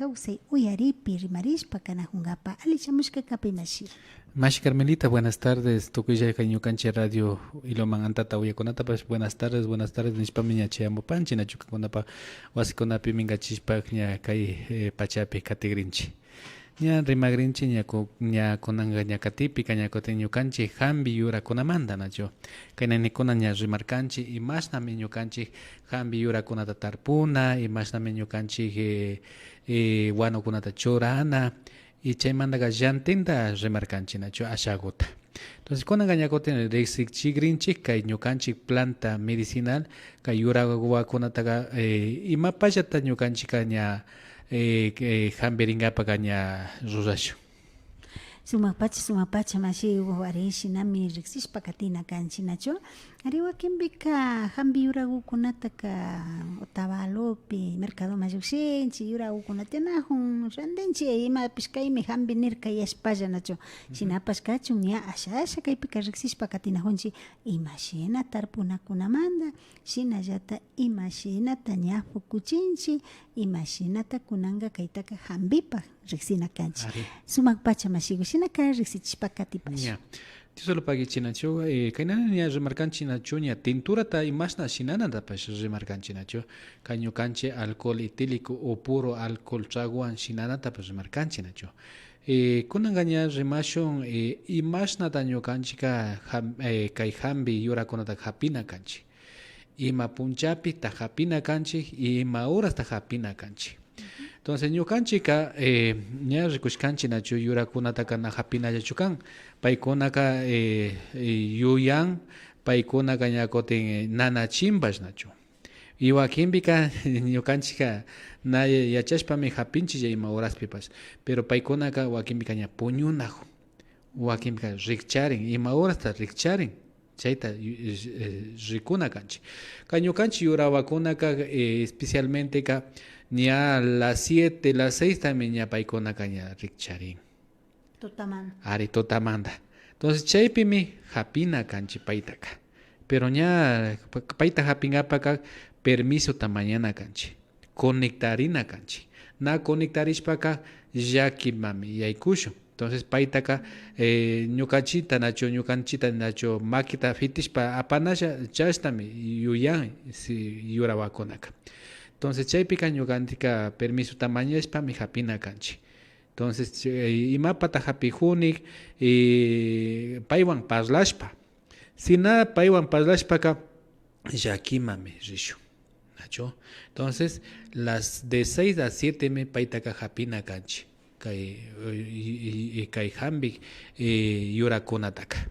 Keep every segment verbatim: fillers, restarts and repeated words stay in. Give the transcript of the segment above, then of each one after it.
Kawsay uyaripi rimarishpa kanakunkapa alli shamushka kapay mashi. Mashi Carmelita, buenas tardes. Tukuylla kay ñukanchik radio Ilumán antata uyakunatapash buenas tardes, buenas tardes nishpami ña chayamupanchik, nachu kankunapa wasikunapi minkachishpa ña kay, eh, pachapi katigrinchik. Ña rimagrinchik, ña ku-, ña kunanka ña katipika ña kutin ñukanchik jambi yurakunamanta, nachu. Kayna nikuna ña rimarkanchik, imashnami ñukanchik jambi yurakunata tarpuna, imashnami ñukanchik, eh, eh, wanukunata churana, y chaymantaka llantinta rimarkanchik, nachu, ashaguta. Entonces, kunanka ña kutin riksichigrinchik kay ñukanchik planta medicinal, kay yurawakunataka, eh, imapallata ñukanchikka ña, eh, eh, jambiringapaka ña rurashun. Sumakpacha, sumakpacha, mashi, ari shinami riksishpa katina kanchik, nachu. Ari wakinpika jambi yuragukunataka Otavalopi, mercadoman llukshinchik, yuragukuna tiyanakun, randinchik, imapish kaymi jambi nirka yashpalla, nachu. Shinapash kachun, ña asha asha kaypika riksishpa katinakunchik, imashina tarpunakunamanta, shinallata imashinata ña pukuchinchik, imashinata kunanka kaytaka jambipak riksina kanchik. Ari. Sumakpacha mashiku, shinaka riksichishpa katipash. Ña. Dios lo pague chinachu, eh, kayna ña rimarkanchik nachu, ña tinturata imashna shinanatapash rimarkanchik nachu. Kay ñukanchik alcohol etílico o puro alcohol tragowan shinanatapash rimarkanchik nachu. Eh, kunanka ña rimashun, eh, imashnata ñukanchikka jam-, eh, kay jambi yurakunata japina kanchik. Ima punchapita japina kanchik, ima horasta japina kanchik. Entonces, ñukanchikka, eh, ña rikushkanchik nachu yurakunataka na japinallachu kan. Paykunaka, eh, eh, yuyan, paykunaka ña kutin, eh, nanachinpash nachu. Y wakinpika ñukanchikka na yachashpami japinchiklla ima horaspipash. Pero paykunaka wakinpika ña puñunakun. Wakinpika rikcharin, ima horasta rikcharin. Chayta, eh, rikuna kanchik. Kay ñukanchik yurawakunaka, eh, especialmenteka ña las siete, las seistami ña paykunaka ña rikcharin. Tutamanta. Ari, tutamanta. Entonces, chaypimi japina kanchik paytaka. Pero ña pa-, payta japinkapaka permisota mañana kanchik. Conectarina kanchik. Na conectarishpaka llakimami yaykushun. Entonces, paytaka, eh, ñukanchikta nachu, ñukanchikta nachu makita fitishpa apanalla, chashnami yuyan, si, yurawakunaka. Entonces, chaypika ñukanchikka permisota mañashpami japina kanchik. Entonces, eh, imapata japijuni, eh, paywan parlashpa. Si na paywan parlashpaka, llakimami rishun. Nachu? Entonces, las de seis a sietemi paytaka japina kanchik. Kay, eh, y, y, y kay jambi, eh, yurakunataka.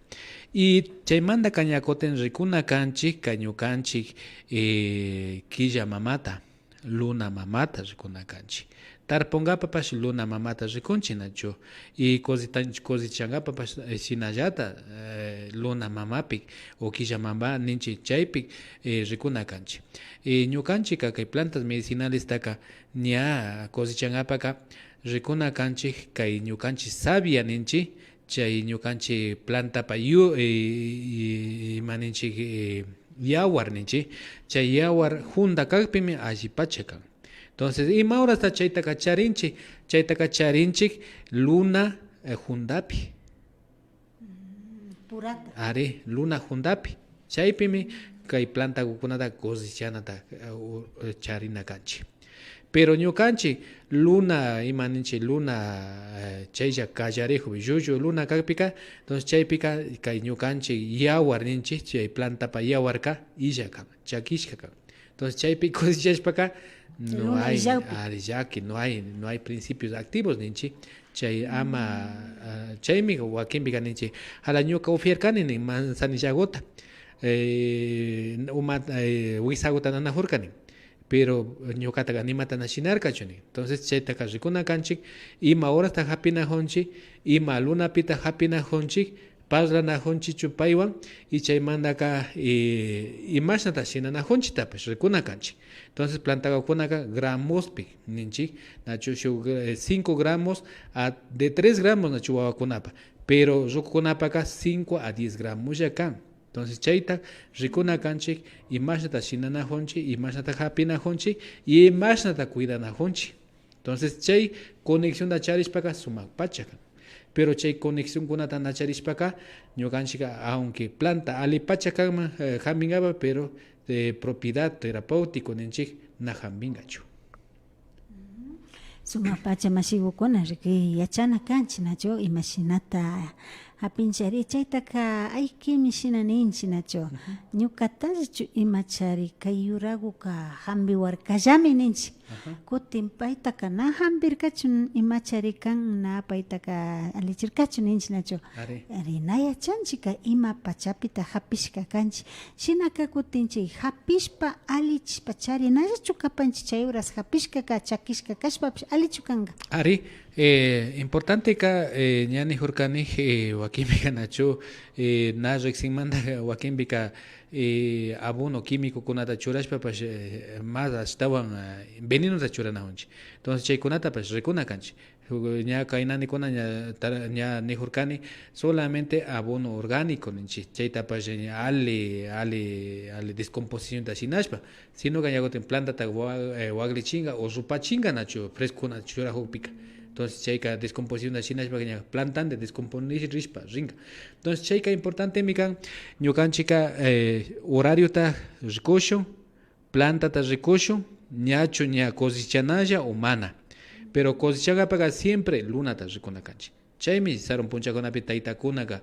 Y chaymantaka ña kutin rikuna kanchik, kay ñukanchik, eh, killa mamata, luna mamata rikuna kanchik. Tarpunkapapash luna mamata rikunchik, nachu? Y cosita-, cosechankapapash, eh, shinallata, eh, luna mamapi o killa mama ninchik chaypi, eh, rikuna kanchik. Y ñukanchikka kay plantas medicinalestaka ña cosechankapaka rikuna kanchik kay ñukanchik savia ninchik, chay ñukanchik plantapa yu-, eh, eh, ima ninchik, eh, yawar ninchik, chay yawar junta kakpimi allipacha kan. Entonces, ima horasta chaytaka charinchik, chaytaka charinchik luna, eh, juntapi. Mm, purata. Ari, luna juntapi. Chaypimi kay plantakukunata cosechanata, eh, u-, eh, charina kanchik. Pero ñukanchik luna, ima ninchik, luna, eh, chaylla kallarijun, llullu luna kakpika, entonces chaypika kay ñukanchik yawar ninchik, chay plantapa yawarka illa kan, chakishka kan. Entonces chaypi cosechashpaka no hay, ari, llaki, no hay, no hay principios activos ninchik. Chay ama, ah, chaymi wakinpika ninchik, jala ñuka upiarkani nin manzanillaguta, eh, uma, eh, wisaguta nanajurka nin. Pero ñukataka nimata na shinarkachu nin. Entonces chaytaka rikuna kanchik, ima horasta japinajunchik, ima lunapita japinajunchik, parlanajunchikchu paywan, y chaymantaka, eh, imashnata shinanajunchiktapash rikuna kanchik. Entonces plantakukunaka gramospi ninchik, nachu shuk, eh, cinco gramos a de tres gramos nachu wawakunapa, pero rukukunapaka cinco a diez gramolla kan. Entonces chayta rikuna kanchik, imashnata shinanajunchik, imashnata japinajunchik y imashnata cuidanajunchik. Entonces, chay conexionta charishpaka sumak pacha kan. Pero chay conexionkunata na charishpaka, ñukanchikka, aunque planta alli pacha kanman, eh, hampinkapa, pero, eh, propiedad terapéutico ninchik na hampinkachu. Sumak pacha mashigukuna, riki, yachana kanchik, nachu? Imashinata hapinchari, chaytaka aykimi shina ninchik, nachu? Ñukatallachu imachari kay yuraguka hampiwarkallami ninchik. Kutin paytaka na hampirkachu, imachari kan, na paytaka allichirkachu ninchik, nachu? Ari, na yachanchikka ima pachapita hapishka kanchik. Shinaka kutin chay hapishpa allichishpa charinallachu kapanchik, chay horas hapishkaka chakishka kashpapish allichu kanka? Ari, eh, importanteka, eh, ña nijurkani, eh, wakinpika nachu, eh, na riksinmanta wakinpika, eh, abono químicokunata churashpapash, eh, mas ashtawan, eh, venenota churanajunchik. Entonces chaykunatapash rikuna kanchik. Ña kay nanikuna ña, ña nijurkani, solamente abono orgánico ninchik, chaytapash ña alli, alli, alli descomposicionta shinashpa, sinoka ña kutin plantata wa-, eh, waklichinka o rupachinka nachu frescokuna churajukpika. Entonces chayka descomposicionta shinashpaka ña plantanta descomponirishpa rinka. Entonces chayka importantemi kan, ñukanchikka, eh, horariota rikushun, plantata rikushun, ñachu ña cosechanalla o mana. Pero cosechankapaka siempre lunata rikuna kanchik. Chaymi sarun punchakunapi taytakunaka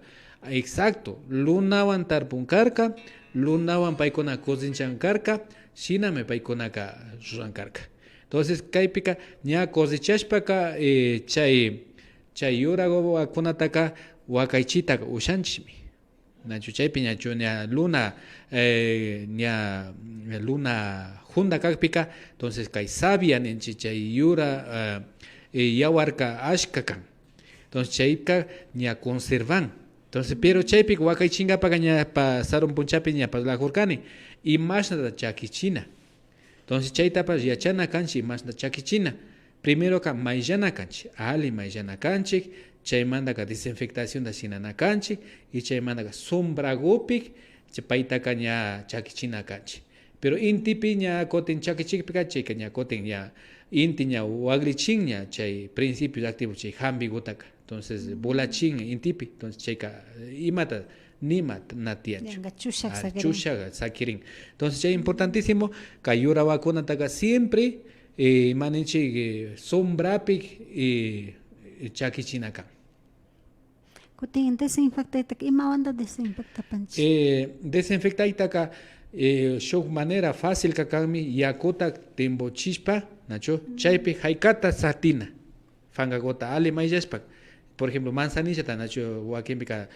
exacto lunawan tarpun karka, lunawan paykuna cosechan karka, shinami paykunaka ruran karka. Entonces kaypika ña cosechashpaka, eh, chay, chay yuragukunataka wakaychita ushanchikmi. Nachu chaypi ñachu ña luna, eh, ña luna junda kakpika, entonces kay savia ninchik, chay yura, eh, eh, yawarka ashka kan. Entonces chayka ña conservan. Entonces, pero chaypi wakaychinkapaka ña pa sarun punchapi ña parlajurkani, imashnata chakichina. Entonces chaytapash yachana kanchik imashnata chakichina. Primeroka mayllana kanchik, alli mayllana kanchik, chaymantaka desinfectacionta shinana kanchik, y chaymantaka sombragupi chay paytaka ña chakichina kanchik. Pero intipi ña kutin chakichikpika chayka ña kutin ña inti ña waklichin ña chay principios activos chay hampigutaka. Entonces volachin intipi. Entonces chayka, eh, imata nima na tiyanchu. Ñanka chushak, ari, sakirin. Chushak sakirin. Entonces chay importantísimo, kay yuragukunataka siempre, eh, ima ninchik, eh, sombrapi, eh, chakichina kan. Kutin desinfectaytaka imawanta desinfectapanchik? Eh, desinfectaytaka, eh, shuk manera facilka kanmi, yakuta timbuchishpa, nachu? Chaypi haykata satina. Pankakuta alli mayllashpa, por ejemplo, manzanillata nachu wakinpika,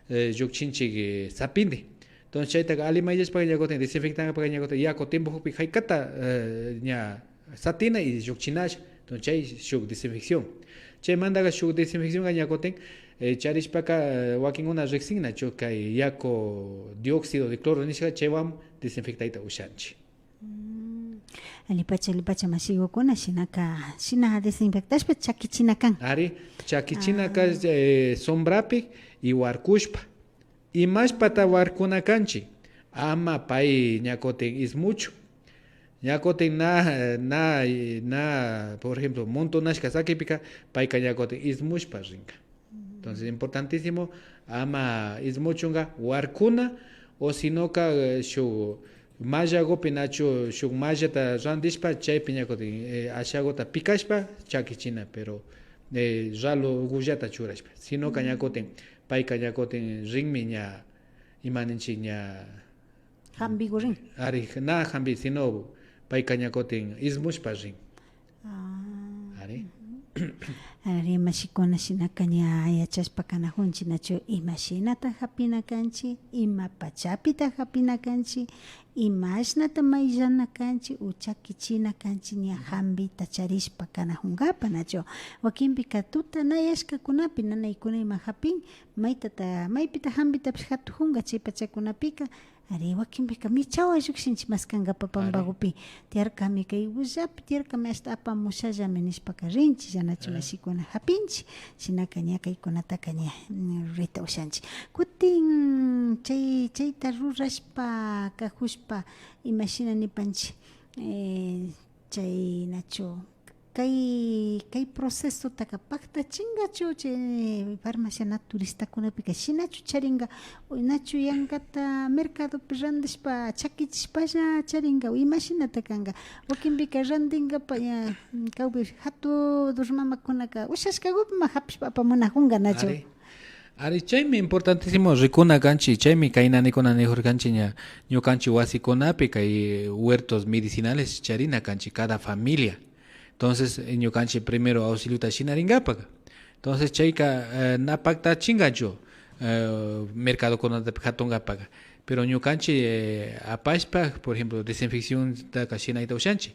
eh, llukchinchik, eh, sapindi. Entonces chaytaka alli mayllashpa ña kutin desinfectankapaka ña kutin yaku timbujukpi haykata, eh, ña satina y llukchinash. Entonces chay shuk desinfección. Chaymantaka shuk desinfeccionka ña kutin, eh, charishpaka, eh, wakinkuna riksin nachu kay yaku dióxido de cloro nishka, chaywan desinfectayta ushanchik. Allipacha, allipacha mashigukuna, shinaka, shina desinfectashpa chakichina kan. Ari, chakichina kan, eh, sombrapi y warkushpa. Imashpata warkuna kanchik, ama pay ña kutin ismuchun. Ña kutin na, na, na, por ejemplo, montonashka sakipika, payka ña kutin ismushpa rinka. Entonces importantísimo ama ismuchunka warkuna, o sinoka, eh, shuk mallagupi nachu shuk mallata randishpa chaypi ña kutin, eh, ashaguta pikashpa chakichina, pero, eh, ralugullata churashpa, sinoka ña kutin payka ña kutin rinmi ña, ima ninchik, ña hampigu rin. Ari, na hampi, sino payka ña kutin ismushpa rin. Ari. Ari, mashikuna, shinaka ña yachashpa kanajunchik nachu imashinata hapina kanchik, ima pachapita hapina kanchik, imashnata mayllana kanchik o chakichina kanchik ña hampita charishpa kanajunkapa nachu. Wakinpika tuta nayashkakunapi nanaykuna ima hapin, maytata, maypita hampitapish hatujunka chay pachakunapika. Ari, wakinpika michawa llukshinchik maskankapa pampagupi. Tiarkami kay ullapi, tiarkami ashta apamushallami nishpaka rinchik, ya nachu mashikuna hapinchik. Shinaka ña kaykunataka ña, mm, rita ushanchik. Kutin chay, chayta rurashpa kajushpa, imashina nipanchik, eh, chay nachu Kay, kay procesotaka paktachingachu chay farmacia naturistakunapika, shinachu charinga, o nachu yangata mercadopi randishpa chakichishpalla charinga, o imashinata kanga? Wakinpika randingapa ña, mm, kawpi jatu dos mamakunaka ushashkagupi ma japishpa apamunajunga nachu. Ari. Ari, chaymi importantísimo rikuna kanchik, chaymi kayna nikuna nijurkanchik ña, ñukanchik wasikunapi kay huertos medicinales charina kanchik cada familia. Entonces, eh, ñukanchik primero auxiliota shinaringapaka. Entonces, chayka, eh, na paktachingachu, eh, mercadokunatapi jatungapaka. Pero ñukanchik, eh, apashpa, por ejemplo, desinfecciontaka shinayta ushanchik.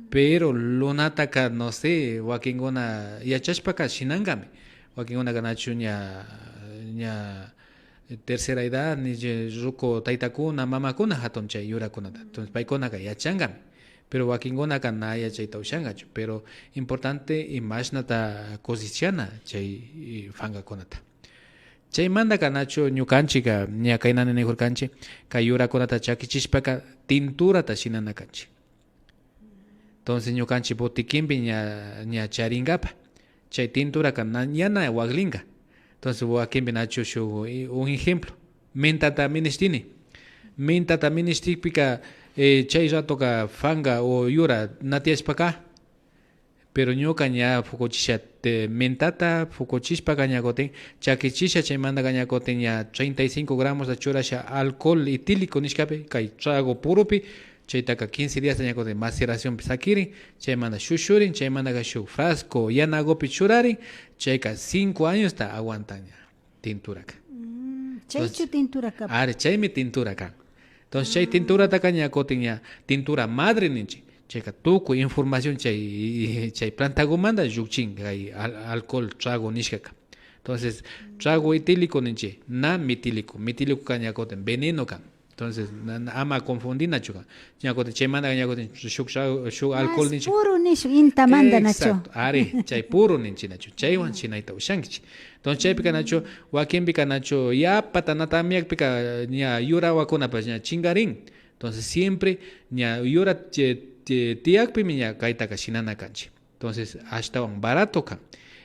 Pero lunataka, no sé, wakinkuna yachashpaka shinangami. Wakinkunaka nachu ña, ña tercera edad, ni ruku taytakuna, mamakuna jatun chay yurakunata. Entonces, paykunaka yachangami. Pero wakinkunaka na yachayta ushangachu. Pero importante imashnata cosechana chay, eh, fangakunata. Chaymantaka nachu ñukanchikka ña kaynani nijurkanchik, kay yurakunata chakichishpaka tinturata shinana kanchik. Entonces, ñukanchik botiquinpi ña, ña charingapa. Chay tinturaka na, ña na waklinga. Entonces, wakinpi nachu shuk, un ejemplo. Mentata ministini. Mentata ministikpika, eh, chay ratoka fanga o yura na tiyashpaka. Pero ñuka ña fukuchisha te-, mentata fukuchishpaka ña kutin chakichisha, chaymantaka ña kutin ña treinta y cinco gramosta churasha alcohol etílico nishkapi, kay trago purupi, chaytaka quince diasta ña kutin maceracionpi sakirin, chaymanta shushurin, chaymantaka shuk frasco yanagupi churarin, chayka cinco añosta aguantan ña tinturaka. Mm, chaychu tintura kapan? Ari, chaymi tintura kan. Entonces, chay tinturataka ña kutin ña tintura madre ninchik. Chayka tukuy información chay, chay plantagumanta llukchin, kay al-, alcohol trago nishkaka. Entonces, trago etílico ninchik, na metílico. Metílicoka ña kutin veneno kan. Entonces, na, na, ama confundinachu kan. Ña kutin chaymantaka ña kutin shuk, shuk alcohol ninchik. Puro nishun, intamanta nachu. Exacto, ari, chay puro ninchik nachu. Chaywan shinayta ushankichik. Entonces, chaypika nachu, wakinpika nachu, yapata na tamyakpika ña yurawakunapash ña chingarin. Entonces, siempre ña yura ti-, ti-, tiyakpimi ña kaytaka shinana kanchik. Entonces, ashtawan barato kan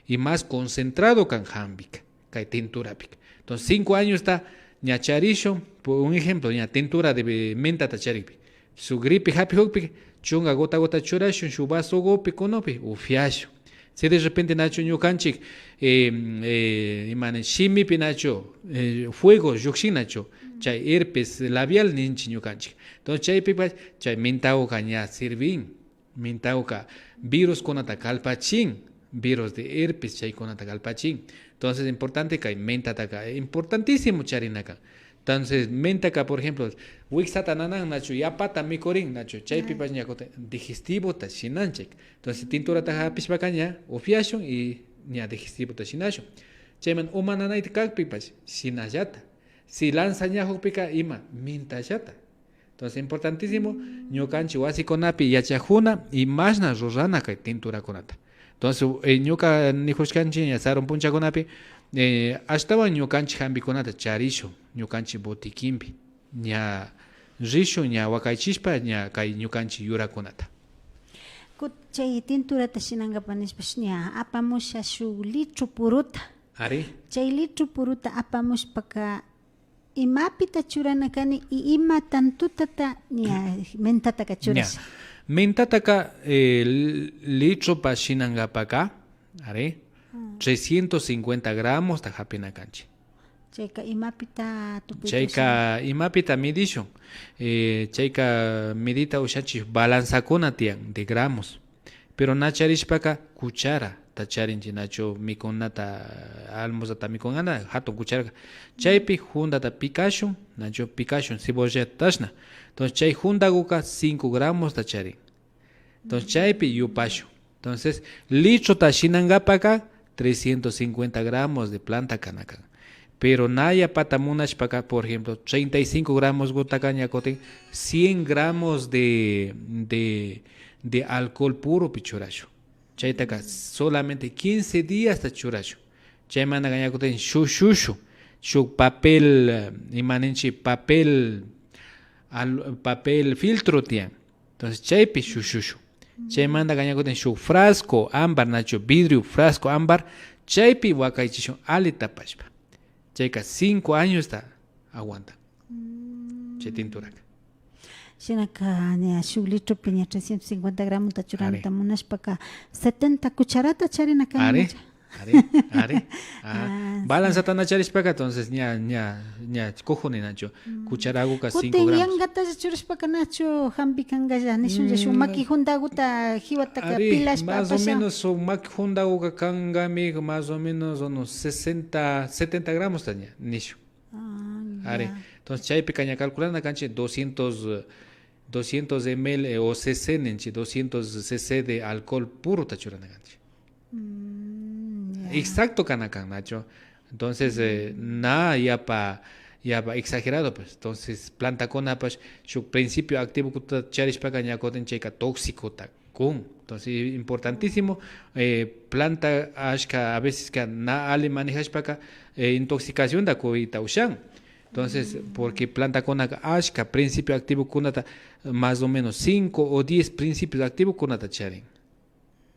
y más concentrado kan jampika, kay tinturapika. Entonces, cinco añosta ña charishun, por un ejemplo, ña tintura de mentata charikpi, shuk gripe japijukpi, chunga gota gota churashun shuk vasogupi, kunupi, ufiashun. Si de repente nachu ñukanchik, eh, eh, imani, shimipi nachu, eh, fuego llukshin nachu, chay herpes labial ninchik ñukanchik. Entonces, chaypipash chay mentaguka ña sirvin. Mentaguka viruskunata kallpachin, virus de herpes chaykunata kallpachin. Entonces, importante kay mentataka, importantísimo charina kan. Entonces, mentaka, por ejemplo, wiksata nanan nachu, yapata mikurin nachu, chaypipash ña kutin digestivota shinan chayka. Entonces, tinturata japishpaka ña ufiashun y ña digestivota shinashun. Chayman uma nanayta kakpipash shinallata. Si lanzañajukpika ima, mentallata. Entonces, importantísimo, ñukanchik wasikunapi yachajuna y mashna rurana kay tinturakunata. Entonces, eh, ñuka nijushkanchik ña sarun punchakunapi, eh, ashtawan ñukanchik jampikunata charishun, ñukanchik botiquinpi, ña rishun, ña wakaychishpa, ña kay ñukanchik yurakunata. Kut-, chay tinturata shinangapa nishpash ña apamusha shuk litro puruta. Ari. Chay litro puruta apamushpaka, imapita churana kani y ima tantutata ña mentataka churasha? Ña. Mentataka, eh, li-, litropa shinangapaka, ari, trescientos cincuenta gramosta japina kanchik. Chayka imapita tupuyta ushan? Chayka imapita midishun? Eh, chayka midita ushanchik balanzakuna tiyan de gramos. Pero na charishpaka cucharata charinchik, nachu mikunata, almorzata mikunkana, jatun cucharaga. Chaypi juntata pikashun, nachu pikashun, cebollata tashna. Entonces, chay juntaguka cinco gramosta charin. Entonces, chaypi yupashun. Entonces, litrota shinangapaka trescientos cincuenta gramos de planta kana kan. Pero na yapata munashpaka, por ejemplo, treinta y cinco gramosgutaka ña kutin cien gramos de, de, de alcohol puropi churashun. Chaytaka solamente quince diasta churashun. Chaymantaka ña kutin shushushun, shuk papel, eh, ima ninchik, papel, al-, papel filtro tiyan. Entonces, chaypi shushushun. Chaymantaka ña kutin shuk frasco ámbar, nachu, vidrio frasco ámbar, chaypi wakaychishun ali tapashpa. Chayka cinco añosta aguantan chay tinturaka. Shinaka ña shuk litropi ña trescientos cincuenta gramota churanata munashpaka setenta cucharata charina kan. Ari, ñacha. Ari, ari. Ajá. Ah, balanzata na charishpaka, entonces ña, ña, ña kujuni nachu. Cucharaguka cinco gramos. Kutin yangatalla churashpaka nachu jambi kangalla, nishunlla shuk maki jundaguta jiwataka pilashpa apasha. Más o menos shuk maki jundaguka kangami más o menos unos sesenta, setenta gramosta ña, nishun. Ah, ari. Ya. Entonces chaypika ña calculana kanchik doscientos, eh, doscientos M L, eh, o C C ninchik, doscientos C C de alcohol purota churana kanchik. Mm, ya. Exacto kana kan nachu. Entonces, eh, na yapa, yapa exagerado, pues. Entonces, plantakunapash shuk principio activokuta charishpaka ña kutin chayka tóxicota kun. Entonces, importantísimo, eh, planta ashka, a veces na ali manejashpaka, eh, intoxicacionta kuyta ushan. Entonces, porque plantakunaka ashka principio activokunata, más o menos cinco o diez principios activokunata charin.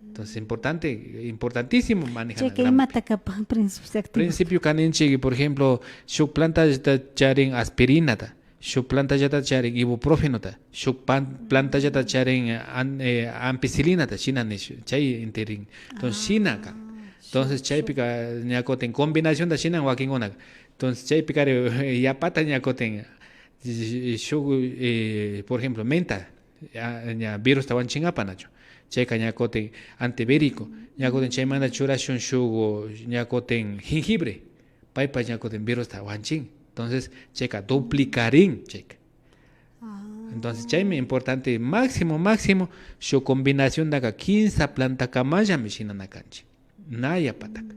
Entonces, importante, importantísimo manejar. Chayka imata kapan principios activos? Principio kaninchik, por ejemplo, shuk plantallata charin aspirinata, shuk plantallata charin ibuprofenota, shuk pan-, plantallata charin, eh, an-, eh, ampicilinata, shina nish, chay intirin. Entonces, shinaka. Entonces, chaypika ña kutin combinacionta shinan wakinkunaka. Entonces, chaypikari yapata ña kutin, eh, shuk, eh, por ejemplo, menta, ah, ña virusta wanchinkapak nachu. Chayka ña kutin antivirico. Ña kutin chaymanta churashun shuk, ña kutin jengibre. Paypash ña kutin virusta wanchin. Entonces, chayka duplicarin, chayka. Entonces, chaymi importante, máximo, máximo, shuk combinaciondaka kimsa plantakamallami shinana kanchik. Na yapataka.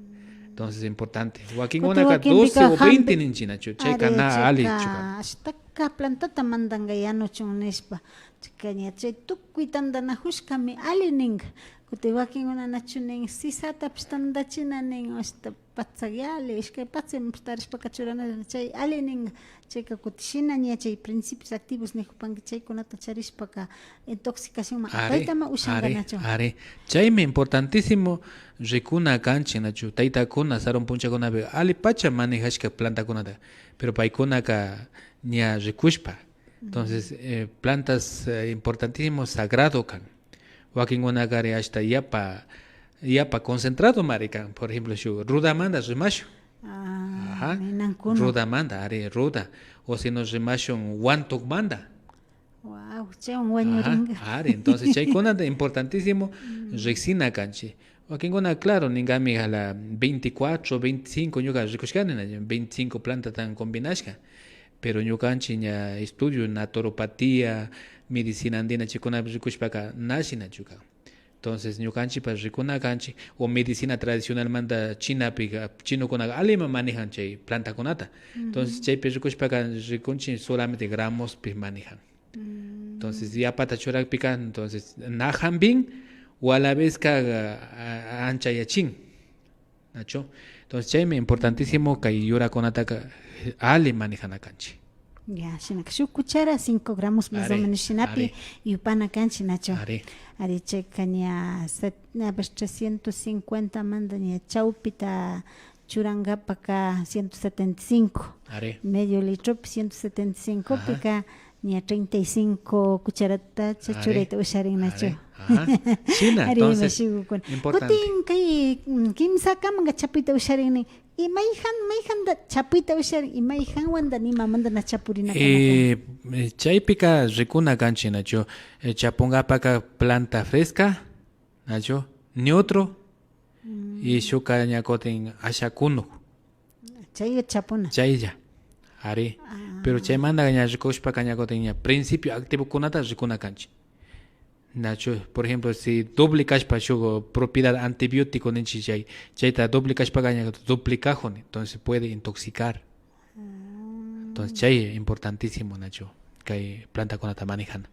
Entonces, importante. Wakinkunaka doce o veinte ninchik nachu. Chayka na allichu kan. Ashtaka plantata mandanga yanuchun nishpa. Chayka ña chay tukuy tantanajushkami alli ninga. Kutin wakinkuna nachu nin, sisatapish tantachina nin, ashta patsak yalli, ishkay patsaman tarishpaka churana, chay alli ninga. Chayka kutin shina ña chay principios activos nijupanki, chaykunata charishpaka intoxicacionman apaytama ushanga nachu. Ari. Chaymi importantísimo rikuna kanchik nachu. Taytakuna sarun punchakunapi allipacha manejashka plantakunata, pero paykunaka ña rikushpa. Entonces, eh, plantas, eh, importantísimo, sagrado kan. Wakinkunakari ashta yapa, yapa concentrado mari kan. Por ejemplo, shuk rudamanta rimashun. Ah, ajá. Ninankuna. Rudamanta, ari, ruda. O si no rimashun wantukmanta. Wow, chaywan wañuringa. Ajá, ari, entonces chaykunata importantísimo riksina kanchik. Wakinkuna, claro, ningami jala veinticuatro, veinticinco ñuka rikushkani, na, veinticinco plantatan combinashka. Pero ñukanchik ña estudio naturopatía, medicina andina chaykunapi rikushpaka na shinachu kan. Entonces, ñukanchikpash rikuna kanchik, o medicina tradicionalmanta Chinapi, chinokunaka alliman manejan chay plantakunata. Entonces, chaypi rikushpaka rikunchik solamente gramospi manejan. Entonces, yapata churakpika, entonces, na jambin, o a la vezka, ah, ah, anchayachin. Nachu. Entonces, chaymi importantísimo kay yurakunataka alli manejana kanchik. Ya, shinaka shuk cuchara, cinco gramos más o menos shinapi yupana kanchik, nachu. Ari. Ari, chayka ña set-, a ver, trescientos cincuenta manta ña chawpita churangapaka ciento setenta y cinco. Ari. Medio litropi ciento setenta y cinco pika ña treinta y cinco cucharata churayta usharin, nachu. Ajá. Shina, entonces, importante. Kutin kay, mm, kimsakamanka chapuyta usharin nin. Y mayjan, mayjanta chapuyta usharin, y mayjanwanta nimamanta na chapurina kanaka. Eh, eh, chaypika rikuna kanchik, nachu. Eh, chapungapaka planta fresca, nachu. Neutro, y shukka ña kutin asha kunuk. Chaylla chapuna. Chaylla. Ari. Pero chaymanta ña rikushpaka ña kutin ña principio activokunata rikuna kanchik. Nachu, por ejemplo, si doble kashpa shuk propiedad antibiótico ninchik chay, chayta doble kashpaka ña duplicajun, entonces puede intoxicar. Entonces chay importantísimo, nachu, kay plantakunata manejana.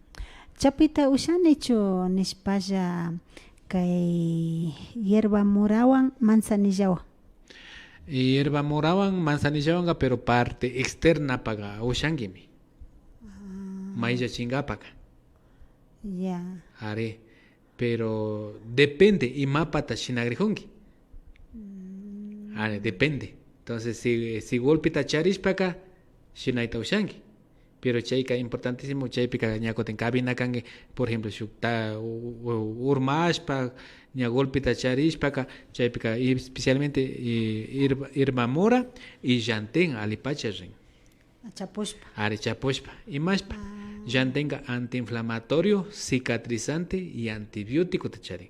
Chapuyta ushanichu nishpalla kay hierba morawan manzanillawan? Hierba morawan manzanillawanka, pero parte externapaka ushankimi. Mayllachingapaka. Ya. Ari. Pero depende imapata shinagrijunki. Ari, depende. Entonces, si, si golpeta charishpaka, shinayta ushanki. Pero chayka importantísimo, chaypika ña kutin cabina kanki, por ejemplo, shukta u- u- urmashpa, ña golpeta charishpaka, chaypika especialmente, eh, hierba, hierba mora y llantén alipacha rin. Chapushpa. Ari, chapushpa. Imashpa? Llantenka antiinflamatorio, cicatrizante y antibiótico ta charin.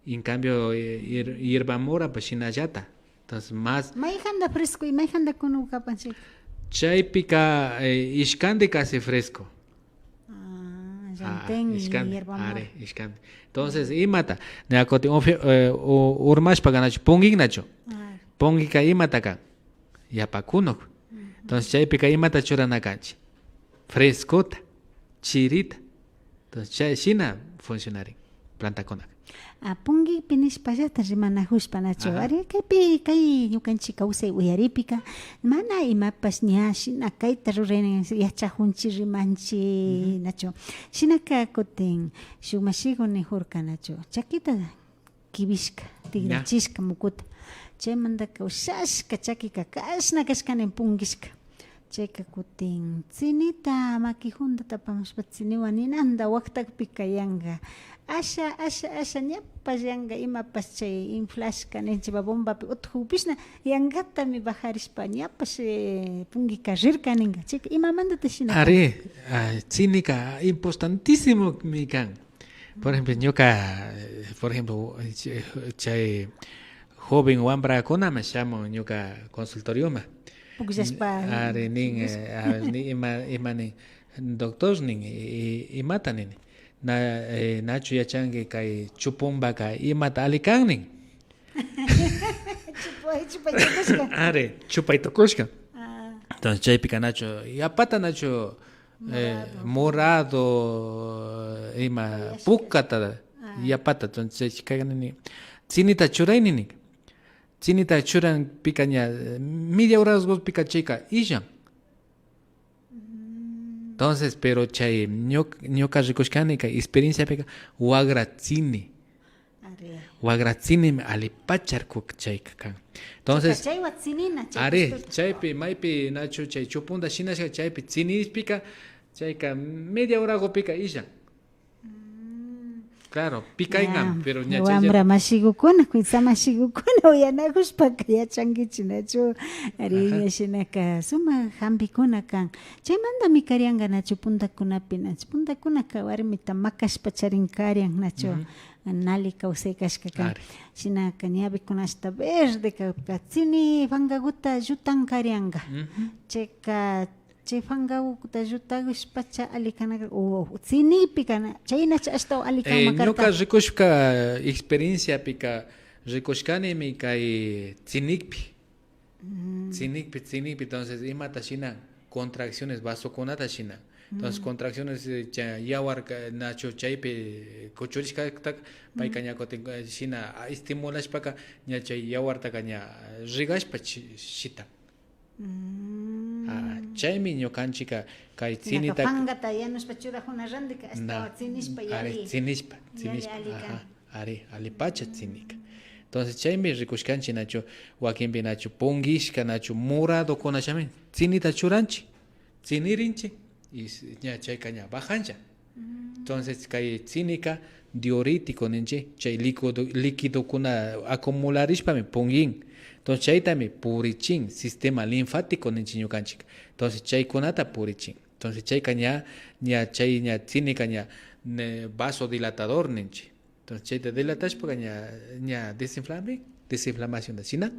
En cambio, eh, hier- hierba mora, pues, shinallata. Entonces, más Mayjanta fresco y mayjanta kunuku kapanchik. Chaypika, eh, ishkandi casi fresco. Ah, Ah, llantén y ishkandi, hierba mora. Ari, ishkandi. Entonces, imata, ña kutin ufi- eh, u- urmashpaka nachu, pungin nachu. Ah. Pungika imata kan? Yapa kunuk. Entonces, chaypika imata churana kanchik? Frescota, chirita. Entonces, chay shina funcionarin plantakunaka. Ah, pungipi nishpallata rimanajushpa nachu. Ajá. Ari, kaypi, kay ñukanchik kawsay uyaripika, mana imapash ña shina kayta ruraynin yachajunchik, rimanchik, nachu. Shinaka kutin shuk mashigu nijurka nachu, chakita kibishka, tigrachishka mukuta. Chaymantaka ushashka chakika kashna kashkanin pungishka. Chayka kutin tsinita makijundata apamushpa tsiniwan ninanda waktakpika yanka. Asha, asha, asha, ñapash yanka, imapash chay inflashka ninchikpa bombapi utkukpishna yankatami bajarishpa ñapash, eh, pungika rirka ninka. Chayka imamantata shina kan? Ari, ah, tsinika importantísimomi kan. Por ejemplo, ñuka, eh, por ejemplo, eh, chay joven wambrakunaman shamun ñuka consultorioman. Pukllashpa. Ari nin, eh, a ver, ni ima, ima nin, doctor nin, i- i- imata nini. Na, eh, nachu yachanki kay chupumbaka imata alli kan nin. Chupay, chupay tukushka. Ari, chupay tukushka. Ah. Entonces, chaypika nachu, yapata nachu, eh, morado, ima, pukata, yapata. Entonces, chayka nini, tsinita churay nini. Tsinita churanpika ña, eh, media hora guspika chayka illan. Entonces, pero chay ñuka, ñuka rikushkani kay experienciapika wagra tsini. Ari. Wagra tsinimi alipacharkuk chayka kan. Entonces, chayka chaywa tsinina, chay ari, kustuta. Chaypi, maypi nachu chay chupunda shinashka chaypi tsinishpika, chayka media horagupika illan. Claro, pikaykan, pero ña chay wambra mashigukuna, kuytsa mashigukuna uyanakushpaka yachankichik nachu. Ari, ña shinaka sumak hampikuna kan. Chaymantami karianka nachu puntakunapi nachu. Puntakunaka warmita makashpa charin karian nachu. Nali kawsay kashka kan. Ari. Shinaka ñawikuna ashta verde kakpika tsini pankakuta llutan karianka. Chayka chay pankakuta llutakushpacha alli kanaka o tsinikpi kana, chaynacha ashtawan alli kanma karka. Eh, ñuka rikushka experienciapika rikushkanimi kay tsinikpi. Tsinikpi, tsinikpi, entonces imata shina, contracciones, vasokunata shina. Entonces contracciones, eh, chay yawarka nachu chaypi kuchurishkataka payka ña kutin, eh, shina, ah, estimulashpaka ña chay yawartaka ña rigashpa chi- shitan. Ah, chaymi ñukanchikka kay tsinita pankata yanushpa churajuna rantika ashtawan tsinishpa yali, tsinishpa, yali tsinishpa, alli kan. Ari, allipacha tsinika. Entonces chaymi rikushkanchik nachu, wakinpi nachu pungishka nachu moradokunashami tsinita churanchik, tsinirinchik. Y s- ña chayka ña bajanlla. Entonces kay tsinika diurético ninchik, chay líquido, líquidokuna acumularishpami pungin. Entonces chaytami purichin, sistema linfático ninchik ñukanchik. Entonces chaykunata purichin. Entonces chayka ña, ña chay ña tsinika ña, ne- vasodilatador ninchik. Entonces chayta dilatashpaka ña, ña desinflami, desinflamacionta shina.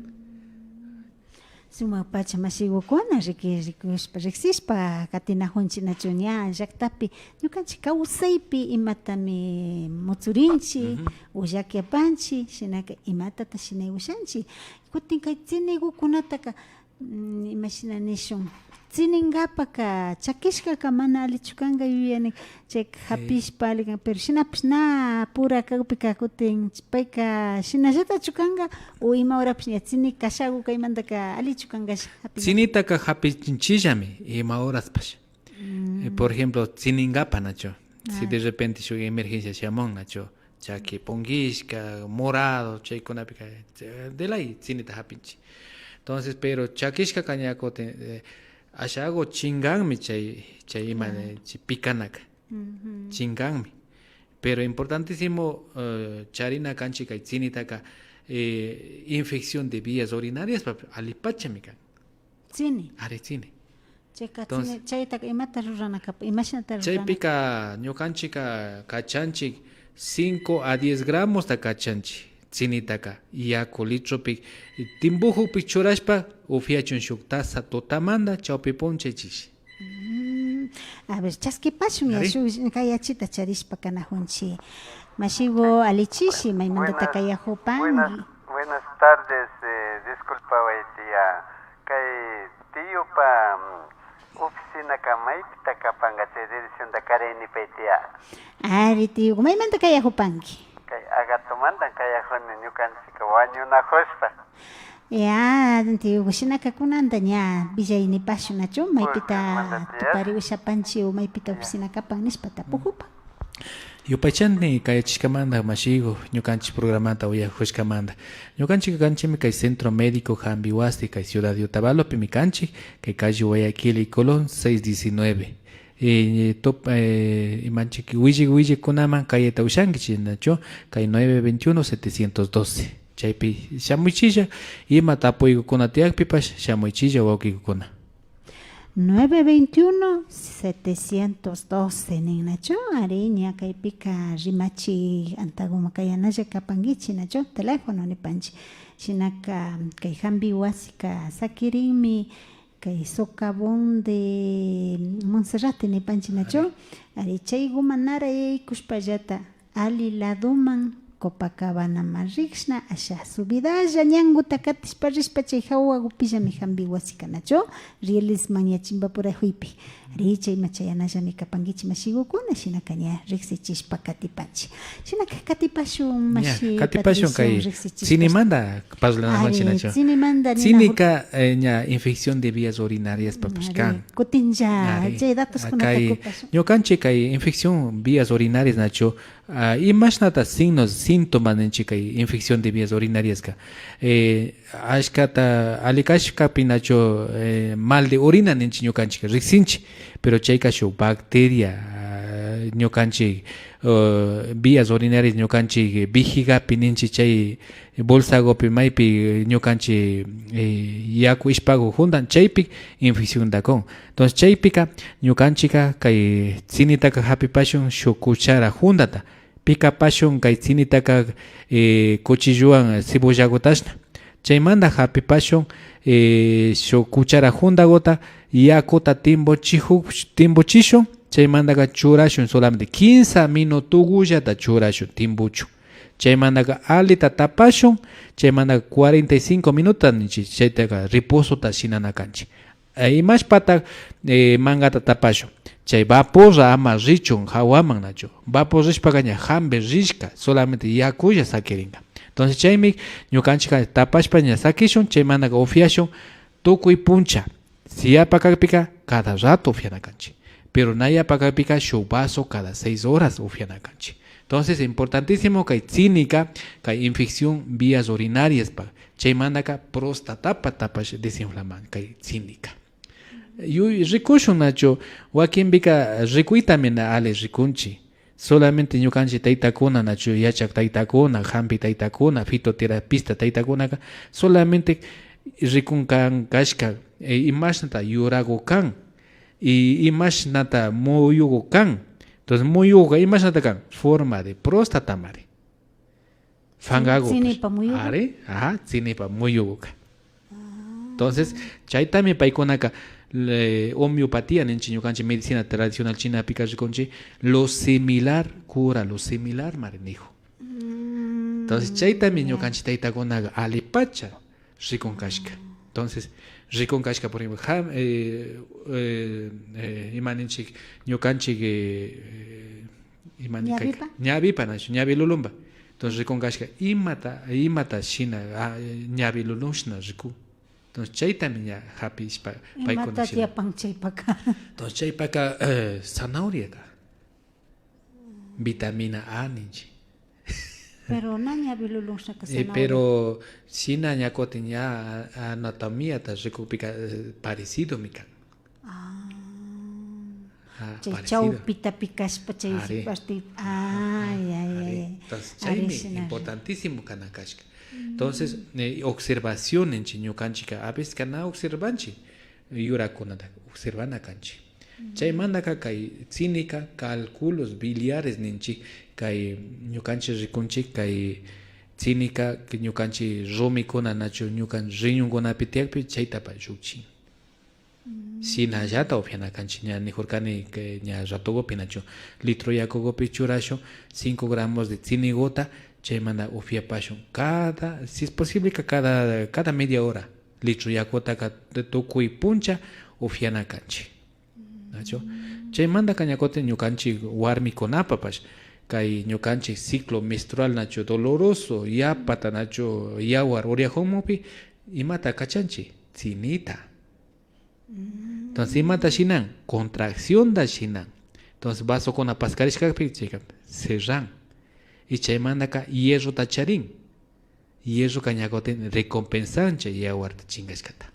Sumak pacha mashigukuna riki- rikushpa, riksishpa katinajunchik nachu ña llaktapi, ñukanchik kawsaypi imatami mutsurinchik o llaki apanchik, shinaka imatata shinay ushanchik. Kutin kay tsinigukunataka, mm, imashina nishun, tsininkapaka chakishkaka mana allichu kanka yuyani, chayka japishpa alli kan, pero shinapish na pura kakpika kutin payka shinallatachu kanka o ima horapish ña tsini kashaku kaymantaka allichu kankash japina. Tsinitaka japichinchillami ima horaspash. Eh, por ejemplo, tsininkapa nachu. Si de repente shuk emergencia shamun nachu, chaki punkishka, morado, chaykunapika, eh, de ley tsinita japinchik. Entonces, pero chakishkaka ña kutin, eh, ashago chinganmi chay, chay ima, eh, chay pikanaka. Chinganmi. Pero importantísimo, eh, charina kanchik kay tsinitaka, eh, infección de vías urinariaspa alipachami kan. Tsini. Ari, tsini. Chayka entonces, tsini, chaytaka imata rurana kap-, imashnata rurana? Chaypika ñukanchikka kachanchik cinco a diez gramosta kachanchik tsinitaka, yaku litropi timbujukpi churashpa upiachun shuk taza tutamanta chawpi punchaychik. Mm, a ver, chaskipashun ya. Ari. Shuk kayachita charishpa kanajunchik. Mashigu, alichishi, maymantata kayajupanki? Buenas, buenas tardes, eh, disculpaway, tía. Kay tiyupa, mm, oficinaka maypita kapanka, chay direccionta karay nipay, tía. Ari, tiyugu, maymanta kayajupanki? Kay Agatomanta kayajuni, ñukanchikka wañunajushpa. Ya, tiyugu, shinaka kunanta ña willay nipashun nachu, maypita tupari ushapanchik o maypita oficina kapan nishpa tapujupan. Yupaychani kayachishkamanta, mashigu, ñukanchik programata uyajushkamanta. Ñukanchik kanchikmi kay Centro Médico Jambi Wasi, kay ciudad de Otavalopimi kanchik, kay calle Guayaquil y Colón seis diecinueve. Eh, top-, eh, imanchik, willik, willikkunaman kayayta ushankichik, nachu, kay nueve veintiuno setecientos doce. Chaypi shamuychilla, ima tapuykukuna tiyakpipash shamuychilla, wawkikukuna. Nueve veintiuno setecientos doce nin, nachu? Ari, ña kaypika rimachi antaguman kayanalla kapankichik, nachu? Teléfono nipanchik. Shinaka kay jambi wasika sakirinmi, kay socavón de Monserrate nipanchik, nachu? Ari. Ari, chayguman nara yaykushpallata ali ladoman Copacabanaman rishna, asha subidalla ñanguta katishpa rishpa chay jawagupillami jambi wasika, nachu? Rielesman ña chimpapurajuypi. Ari, chayman chayanallami kapankichik, mashigukuna, shinaka ña riksichishpa katipanchik. Shinaka katipashun, ña, mashi katipashun Patricio, kay riksichishpa. Tsinimanta parlanakunchik, ari, nachu? Tsinimanta nina. Tsinika, eh, ña infección de vías urinariaspapash kan. Ari, kutinlla, ari, chay datoskunata kay kupashun. Ñukanchik kay infección vías urinarias, nachu? Ah, imashnata signos, síntomas ninchik kay infección de vías urinariaska? Eh, ashkata alli kashkapi nachu, eh, mal de orina ninchik ñukanchik, riksinchik, pero chayka shuk bacteria, ah, ñukanchik, eh, vías urinarias ñukanchik vejigapi ninchik, chay bolsagupi maypi ñukanchik, eh, yaku ishpagu juntan, chaypi infeccionta kun. Entonces, chaypika ñukanchikka kay tsinitaka japipashun shuk cuchara juntata. Pikapashun kay tsinitaka, eh, cuchillowan cebollagutashna. Chaymanta japipashun, eh, shuk cuchara juntaguta yakuta timbuchiju-, timbuchishun. Chaymantaka churashun solamente kimsa minutugullata churashun timbuchun. Chaymantaka allita tapashun, chaymantaka cuarenta y cinco minuta ninchik, chaytaka reposota shinana kanchik. Eh, imashpata, eh, mangata tapashun. Chay vapor ama richun jawaman nachu. Vapor rishpaka ña jambi rishka, solamente yakulla sakirinka. Entonces chaymi ñukanchikka tapashpa ña sakishun, chaymantaka upiashun tukuy puncha. Si yapa kakpika cada rato upiana kanchik. Pero na yapa kakpika shuk vaso cada seis horas upiana kanchik. Entonces, importantísimo kay tsinika, kay infección vías urinariaspa. Chaymantaka prostatapa tapash desinflaman kay tsinika. Yuy-, rikushun nachu, wakinpika rikuytami na alli rikunchik. Solamente ñukanchik taytakuna nachu, yachak taytakuna, jampi taytakuna, fitoterapista taytakunaka solamente rikun kan kashka, eh, imashnata yuragu kan y imashnata muyugu kan. Entonces, muyuguka imashnata kan? Forma de prostatamari. Fangagu. Tsinipa muyugu. Ari, ajá, tsinipa muyuguka. Entonces, chaytami paykunaka, le-, homeopatía ninchik ñukanchik medicina tradicional chinapika rikunchik, lo similar cura lo similar mari nijun. Entonces, chaytami ñukanchik taytakunaka allipacha rikun kashka. Entonces, rikun kashka, por ejemplo, jam-, eh, eh, eh, ima ninchik, ñukanchik, eh, eh, ima ni kayka? Ñawipa? Ñawipa nachu, ñawi lulunpa. Entonces, rikun kashka, imata, imata shina, ah, ñawi lulunshna rikun. Entonces, chaytami ña japishpa, paykuna shina. Imata tiyapan chaypaka? Entonces, chaypaka, eh, zanahoriaka. Vitamina A ninchik. Pero na ñawi lulunshaka. Eh, zanahoria. Pero shina ña kutin ña anatomiata rikukpika, eh, parecidomi kan. Ah. Ah, chay parecido. Chawpitapi kashpa chay. Ari. Parte. Ah, ya, ya, ari. Ya. Entonces, ari, chaymi shina importantísimo kana kashka. Entonces, eh, observación ninchik ñukanchikka, a veces na observanchik, yurakunata observana kanchik. Chaymantaka kay tsinika cálculos biliares ninchik, kay ñukanchik rikunchik, kay tsinika ñukanchik rumikuna nachu ñukan riñonkunapi tiyakpi chaytapash llukchin. Shinallata upiana kanchik, ña nijurkani, que ña ratokupi nachu litro yakukupi churashun cinco gramos de tsinikuta, chaymanta upiapashun cada, si es posible, cada, cada media hora litro yakutaka tukuy puncha upiana kanchik. Nachu? Chaymantaka ña kutin ñukanchik warmikunapapash kay ñukanchik ciclo menstrual nachu doloroso, yapata nachu yawar uriajumunpi, imata kachanchik? Tsinita. Entonces, imata shinan? Contraccionta shinan. Entonces, vasokuna paskarishkapi chayka cerran. Y chaymantaka hierrota charin. Hierroka ña kutin recompensan chay yawarta chinkashkata.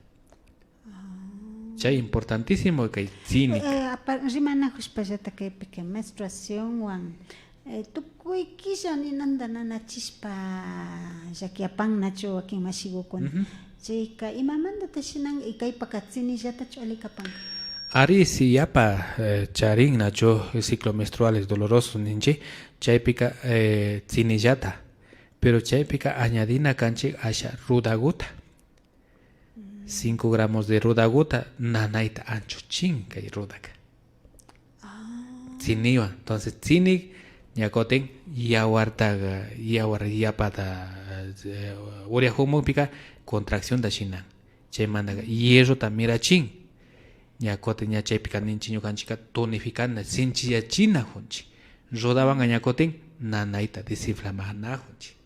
Chay importantísimo kay tsinika. Eh, apa-, rimanajushpallata kaypika menstruacionwan, eh, tukuy killa ninanta nanachishpa llakiyapan nachu wakin mashigukuna. Chayka imamantata shinan y kaypaka tsinillatachu alli kapan? Ari, si yapa, eh, charin nachu ciclo menstruales dolorosos ninchik, chaypika, eh, tsinillata. Pero chaypika añadina kanchik asha rudaguta. Cinco gramos de rudaguta nanayta anchuchin kay rudaka. Tsiniwan. Entonces, tsinik ña kutin yawartaka, yawar yapata, eh, uriajumunpika contraccionta shinan. Chaymantaka hierrota mirachin. Ña kutin ña chaypika ninchik ñukanchikka tonificana, sinchiyachinajunchik. Rudawanka ña kutin nanayta desinflamanajunchik.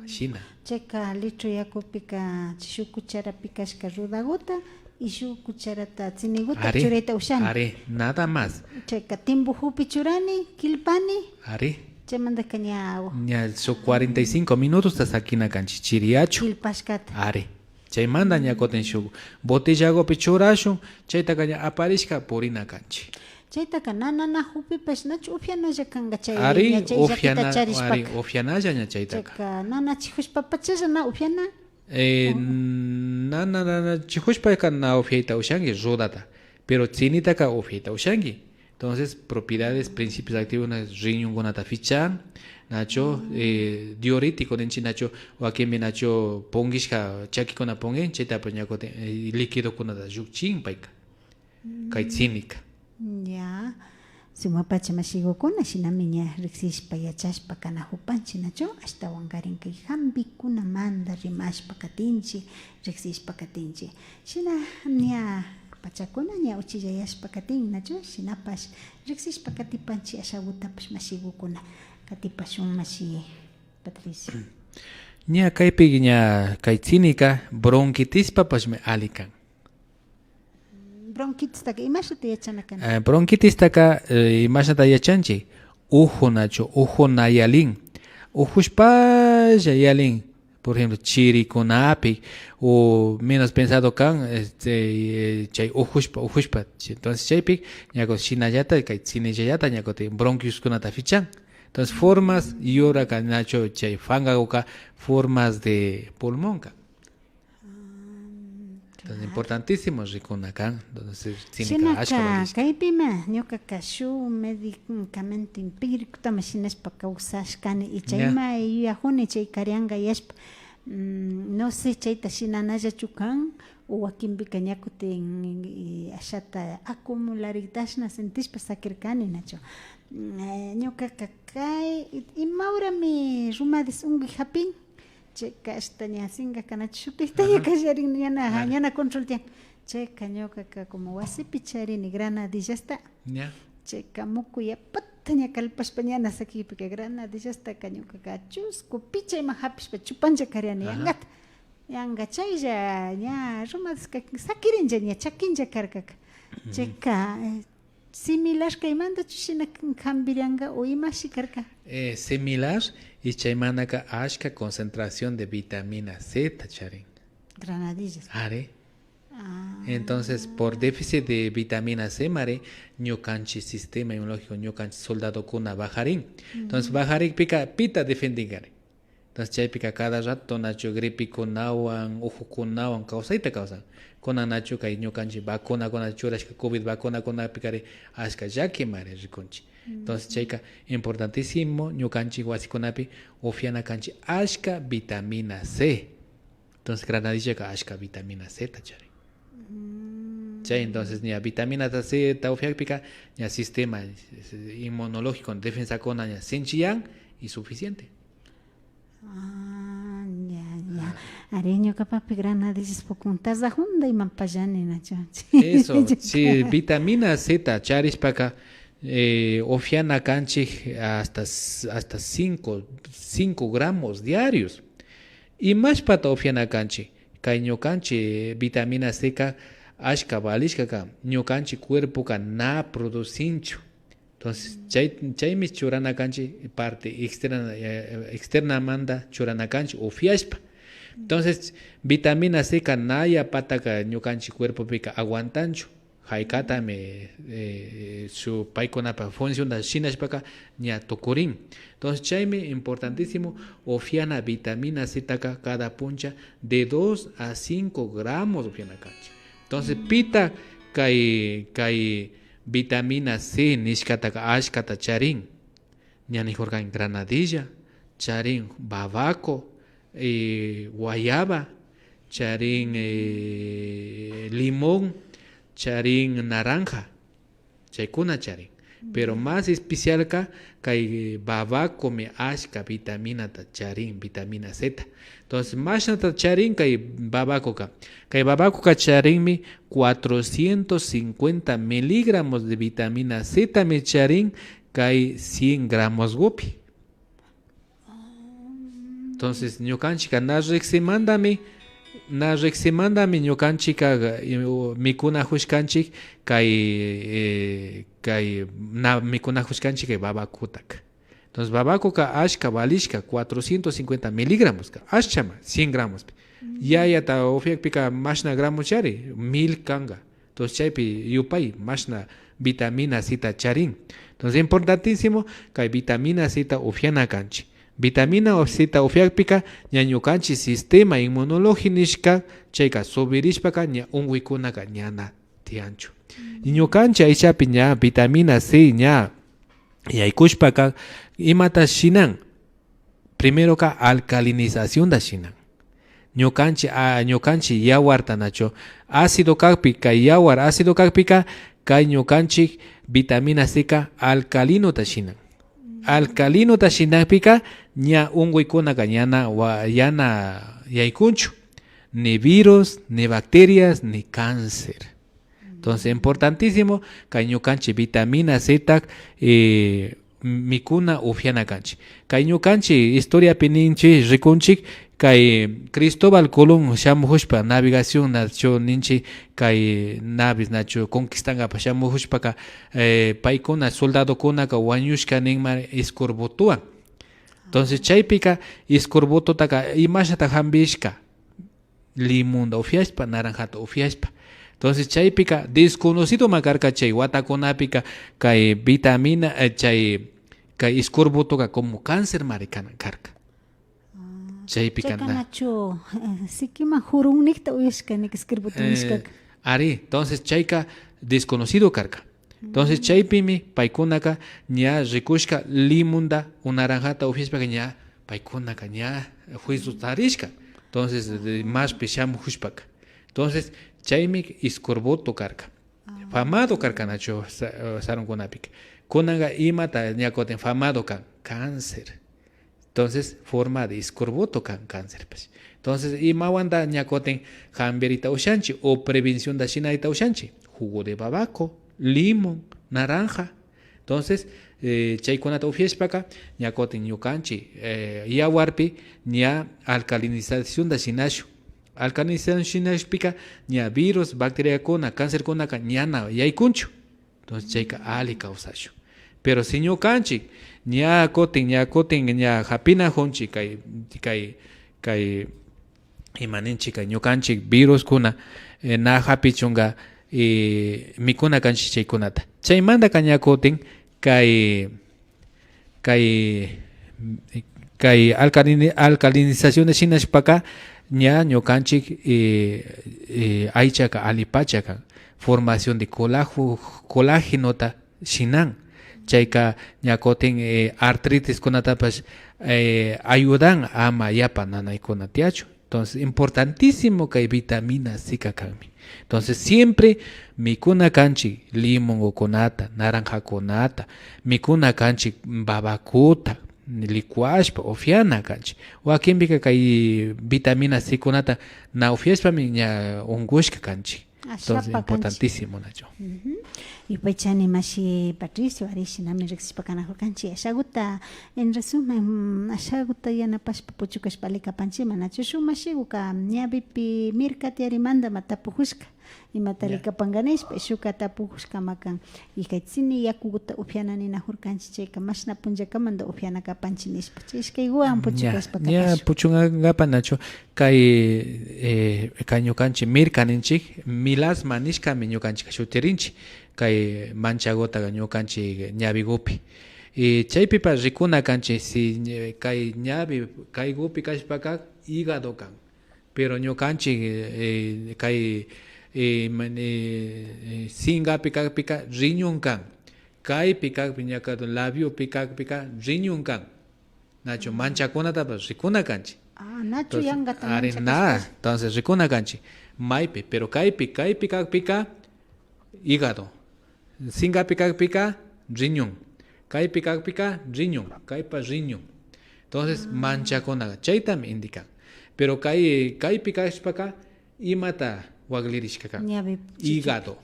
Shina. Chayka litro yakupika shuk cucharapi kashka rudaguta y shuk cucharata tsiniguta churayta ushani. Ari, nada más. Chayka timbujupi churani, kilpani. Ari. Chaymantaka ña. Ña shuk cuarenta y cinco minutosta sakina kanchik, chiriyachu. Kilpashkata. Ari. Chaymanta ña kutin shuk botellagupi churashun, chaytaka ña aparishka purina kanchik. Chaytaka na nanajupipash nachu upianalla kanka chay. Ari, ña chay llakita upiana-, charishpaka. Ari, upianalla ña chaytaka. Chayka nanachijushpapachalla na upiana. Eh, na, na, nanachijushpaka na upiayta ushanki rudata, pero tsinitaka upiayta ushanki. Entonces, propiedades, principios activos na riñonkunata pichan, nachu, eh, diurético ninchik, nachu, wakinpi nachu punkishka chakikuna punkin, chaytapash ña kutin, eh, líquidokunata llukchin payka. Kay tsinika. Ya. Sumakpacha mashigukuna, shinami ña riksishpa yachashpa kanajupanchik, nachu? Ashtawankarin kay jampikunamanta rimashpa katinchik, riksishpa katinchik. Shina ña pachakuna ña uchillayashpa katin, nachu? Shinapash riksishpa katipanchik ashagutapash mashigukuna. Katipashun mashi Patricio. Ña kaypi ña kay tsinika bronquitispapashmi alli kan. Bronquitistaka imashnata yachana kan? Eh, bronquitistaka, eh, imashnata yachanchik? Uju nachu, uju na yalin. Ujushpalla yalin. Por ejemplo, chirikunapi o menos pensado kan, este, eh, chay ujushpa, ujushpa. Entonces, chaypi ña kutin shinallata, kay tsinillallata ña kutin bronquioskunata pichan. Entonces, formas, yuraka nachu chay fangaguka, formas de pulmonka. Entonces, importantísimo rikuna kan. Entonces, tsinika ashka valishka. Kaypima ñukaka shuk medicamento empiricotami shinashpa kawsashkani y chayma yuyajuni chay karianga yashpa. Mm, no sé, chayta shinanallachu kan o wakinpika ña kutin, eh, ashata acumularidashna sentishpa sakirkani, nachu. Mm, eh, ñukaka kay, ima horami rumadis unkuy japin, chayka ashta ña sinka kanachu shuktakta ña kallarin, ñana, ñana control tiyan. Chayka ñukaka como wasipi charini granadillasta. Ña. Chayka muku yapata ña kalpashpa ñana sakikpika granadillastaka ñukaka chusku pichayman japishpa chupanlla kariani yangata. Yanga chaylla ña rumadishka sakirinlla ña chakinlla karkaka. Chayka, eh, Similar kaymantachu shina kan-, kambirianka o imashi karka? Eh, similar, y chaymantaka ashka concentración de vitamina C ta charin. Granadillas. Ari. Ah. Entonces, por déficit de vitamina C, mari, ñukanchi sistema inmunológico, ñukanchi soldadokuna bajarin. Entonces, bajarikpika, pita defendingari? Entonces, chaypika cada rato nachu gripekunawan, ujukunawan kawsayta kawsan. Kunan nachu kay ñukanchi vacunakuna churashka, covid vacunakunapikari ashka llaki mari rikunchi. Entonces, chayka importantísimo, ñukanchi wasikunapi upiana kanchi ashka vitamina C. Entonces, granadillaka ashka vitamina C ta charin. Chay, entonces, ña vitamina C ta upiakpika, ña sistema, eh, inmunológico, defensakuna ña sinchiyan y suficiente. Ah, ya, ya. Ari, ñukapapi granadillas pukun, taza hunda iman pallani nachu. Eso, si vitamina C ta charishpaka, eh, upiana kanchi hasta, hasta cinco, cinco gramos diarios. Imashpata upiana kanchi? Kay ñukanchi vitamina C ka ashka valishka kan. Ñukanchi cuerpoka na producinchu. Entonces, chay, chaymi churana kanchi parte externa, eh, externamanta churana kanchi upiashpa. Entonces, vitamina C ka na yapataka ñukanchi cuerpopika aguantanchu. Haykatami, eh, su paykunapa funcionta shinashpaka ña tukurin. Entonces, chaymi importantísimo upiana vitamina C taka cada puncha de dos a cinco gramos upiana kanchi. Entonces, pita kay, kay vitamina C nishkataka ashkata charin? Ña nijurkani granadilla, charin babaco, eh, guayaba, charin, eh, limón, charin naranja, chaykuna charin. Pero más especialka kay babacomi ashka vitaminata charin, vitamina C ta. Entonces, mashnata charin kay babacoka? Kay babacoka charinmi cuatrocientos cincuenta miligramos de vitamina C tami charin kay cien gramosgupi. Entonces, ñukanchika na riksimantami, na riksimantami ñukanchika, eh, mikunajushkanchik kay, eh, kay, na mikunajushkanchik kay babacotaka. Entonces, babacoka ashka valishka, cuatrocientos cincuenta miligramosga, ashchama, cien gramospi. Yayata upiakpika mashna gramochari, mil kanga. Entonces, chaypi yupay mashna vitamina C ta charin. Entonces, importantísimo kay vitamina C ta upiana kanchi. Vitamina C ta upiakpika ña ñukanchi sistema inmunológico nishka chayka subirishpaka ña unkuykunaka ñana tiyanchu. Y ñukanchi aychapi ña vitamina C ña yaykushpaka imata shinan? Primeroka alcalinizacionta shinan. Ñukanchi, a, ñukanchi yawarta nachu ácido kakpi, kay yawar ácido kakpika, kay ñukanchi vitamina C ka alcalinota shinan. Alcalinota shinakpika ña unkuykunaka ñana, wa-, yana yaykunchu, ni virus, ni bacterias, ni cáncer. Entonces, importantísimo kay ñukanchi vitamina C ta, eh, mikuna upiana kanchi. Kay ñukanchi historiapi ninchi, rikunchi, kay Cristóbal Colón shamujushpa, navegación nachu ninchi, kay naves nachu conquistankapa shamujushpaka, eh, paykuna soldadokunaka wañushka ninman escorbutowan. Entonces, chaypika escorbutotaka imashnata jambishka? Limonta upiashpa, naranjata upiashpa. Entonces, chaypika desconocidomi karka chay watakunapika kay vitamina, eh, chay, kay escorbutoka como cáncer mari kan-, karka. Chaypika chayka na- nachu, eh, sikiman jurunnikta uyashka nik escorbuto, eh, nishkaka. Ari, entonces chayka desconocido karka. Entonces, chaypimi paykunaka ña rikushka limonta o naranjata upiashpaka ña paykunaka ña juicio tarishka. Entonces, de maspi shamujushpaka. Entonces, chaymi escorbuto karka. Famado karka nachu sa-, sarunkunapika. Kunanka imata ña kutin famado kan? Cáncer. Entonces, forma de escorbuto kan cáncerpash. Entonces, imawanta ña kutin jambirita ushanchi o prevencionta shinayta ushanchi? Jugo de babaco, limón, naranja. Entonces, eh, chaykunata upiashpaka, ña kutin ñukanchi, eh, yawarpi ña alcalinizacionta shinashun. Alcalinización shinashpika, ña virus, bacteriakuna, cáncerkunaka ñana yaykunchu. Entonces chayka alli kawsashun. Pero si ñukanchik ña kutin, ña kutin, ña japinakunchik kay, kay, kay, ima ninchik, kay ñukanchik viruskuna, eh, na japichunka, eh, mikuna kanchik chaykunata. Chaymantaka ña kutin kay, kay, kay alcalini-, alcalinización de shinashpaka ña ñukanchik, eh, eh, aychaka allipacha kan. Formación de colágeno, colágenota shinan. Chayka ña kutin, eh, artritiskunatapash, eh, ayudan ama yapa nanaykuna tiyachun. Entonces, importantísimo kay vitamina C ka kanmi. Entonces, siempre mikuna kanchik limongukunata, naranjakunata, mikuna kanchik babakuta, licuashpa, upiana kanchik. Wakinpika kay vitamina C kunata na upiashpami ña unkushka kanchik. Entonces, ashapa kanchik. Importantísimo, nachu. Ujú. Yupaychani mashi Patricio, ari shinami riksishpa kanakurkanchik. Ashaguta, en resumen, mm, ashaguta yanapashpa puchukashpa alli kapanchik, manachu? Shuk mashiguka ñawipi mirka tiyarimantami tapukushka, imata alli kapanka nishpa, shukka tapukushkami kan. Y kay tsini yakuguta upiana ninakurkanchik, chayka mashna punllakamanta upiana kapanchik nishpa. Chay ishkayguwan puchukashpa kapanchik. Ña puchunkapak nachu. Kay, eh, kay ñukanchik mirka ninchik, milasma nishkami ñukanchik shutirinchik, kay manchagutaka ñukanchik ñawigupi. Y chaypipash rikuna kanchik, si, eh, kay ñawi kaygupi kashpaka hígado kan, pero ñukanchik, eh, kay, eh, man-, eh, eh, sinkapi kakpika riñon kan, kaypi kakpi ñaka labiopi kakpika riñon kan. Nachu manchakunatapash rikuna kanchik. Ah, nachu. Entonces, yankata ari manchakashpash. Entonces rikuna kanchik. Maypi, pero kaypi, kaypi kakpika hígado. Sinkapi kakpika riñon. Kaypi kakpika riñon. Kaypa riñon. Entonces, manchakuna chaytami indican. Pero kay, kaypi kashpaka imata waklirishka kan? Ñawi chichipi. Hígado.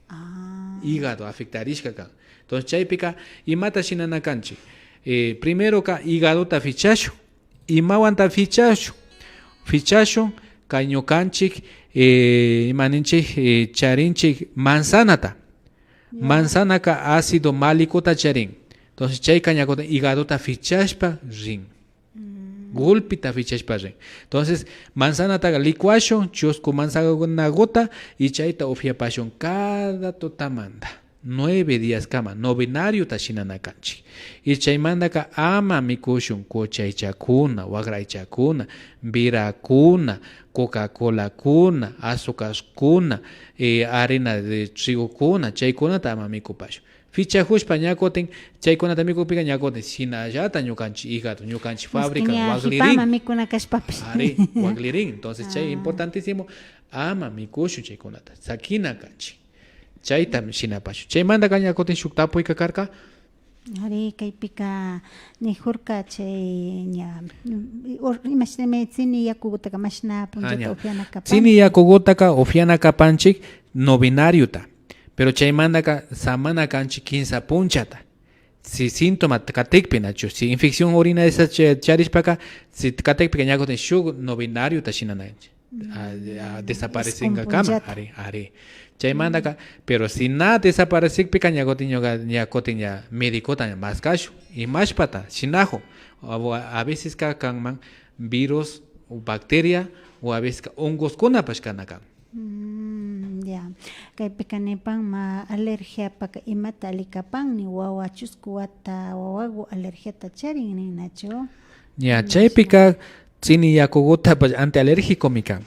Ah. Hígado afectarishka kan. Entonces, chaypika imata shinana kanchik? Eh, primeroka hígadota pichashun. Imawanta pichashun? Pichashun kay ñukanchik, eh, ima ninchik, eh, charinchik manzanata. Ya. Manzanaka ácido málicota charin. Entonces, chayka ña kutin hígadota pichashpa rin. Golpeta pichashpa rin. Entonces, manzanataka licuashun, chusku manzanaguta, y chayta upiapashun cada tutamanta, nueve díaskama, novenariota shinana kanchik. Y chaymantaka ama mikushun kuchi aychakuna, wakra aychakuna, wirakuna, Coca-Colakuna, azucarkuna, eh, harina de trigokuna, chaykunata ama mikupashun. Pichakushpa ña kutin chaykunata mikukpika ña kutin shinallata ñukanchik hígado, ñukanchik fábrica, ña waglirin. Jipama mikuna kashpapash. Ari, waglirin. Entonces, chay importantísimo, ama mikushun chaykunata. Sakina kanchik. Chaytami shinapashun. Chaymantaka ña kutin shuk tapuyka karka. Ari, kaypika nikurka chay ña, mm, or-, imashnami tsini yakugutaka mashna punllata upiana kapan. Tsini yakugutaka upiana kapanchik novenariota. Pero chaymantaka samana kanchik kinsa punllata. Si síntoma katikpi nachu, si infección urinaria cha-, charishpaka, si katikpika ña kutin shuk novenariota shinananchik. A, a, desaparecinkankama. Ari, ari. Chaymantaka, pero si na desaparecikpika ña kutin ñuka, ña kutin ña medicota ña maskashun. Imashpata shinakun. A, a veceska kanman virus o bacteria o a veceska hongoskunapash kana kan. Mm, ya. Kaypika nipanma alergiapaka imata alli kapan, ni wawa chusku wata wawagu alergiata charin ninachu. Ya, chaypika tsini yakugutapash antialérgicomi kan.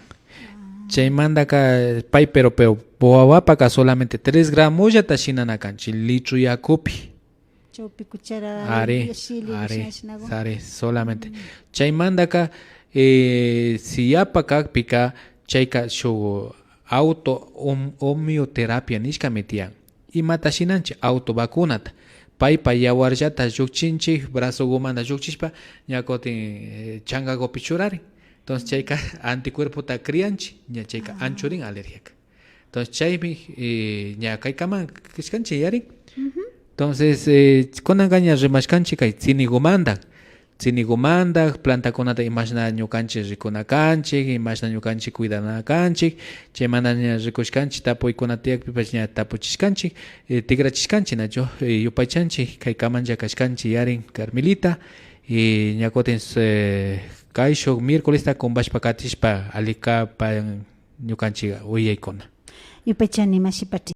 Chaymantaka pay, pero, pero wawapaka solamente tres gramollata shinana kanchik litro yakupi. Chawpi cuchara. Ari, shilli ari, shinagu. Ari, solamente. Chaymantaka, eh, si yapa kakpika, chayka shuk auto hom-, homeoterapia nishkami tiyan. Imata shinanchik? Auto vacunata. Paypa yawarllata llukchinchik, brazogumanta llukchishpa, ña kutin, eh, chankagupi churarin. Entonces, chayka anticuerpota crianchik, ña chayka anchurin alergiaka. Entonces, chaymi, eh, ña kaykaman kashkanchik, yarin. Entonces, eh, kunanka ña rimashkanchik kay tsinigumanta. tsinigumanta, plantakunata imashna ñukanchik rikuna kanchik, imashna ñukanchik cuidana kanchik, chaymanta ña rikushkanchik, tapuykuna tiyakpipash ña tapuchishkanchik, eh, tikrachishkanchik, nachu, eh, yupaychanchik, kaykamanlla kashkanchik, yarin, Carmelita, y ña kutin, eh, kayshuk miércolesta kumpashpa katishpa, allikapan ñukanchik uyaykuna. Yupaychani, mashi Patri.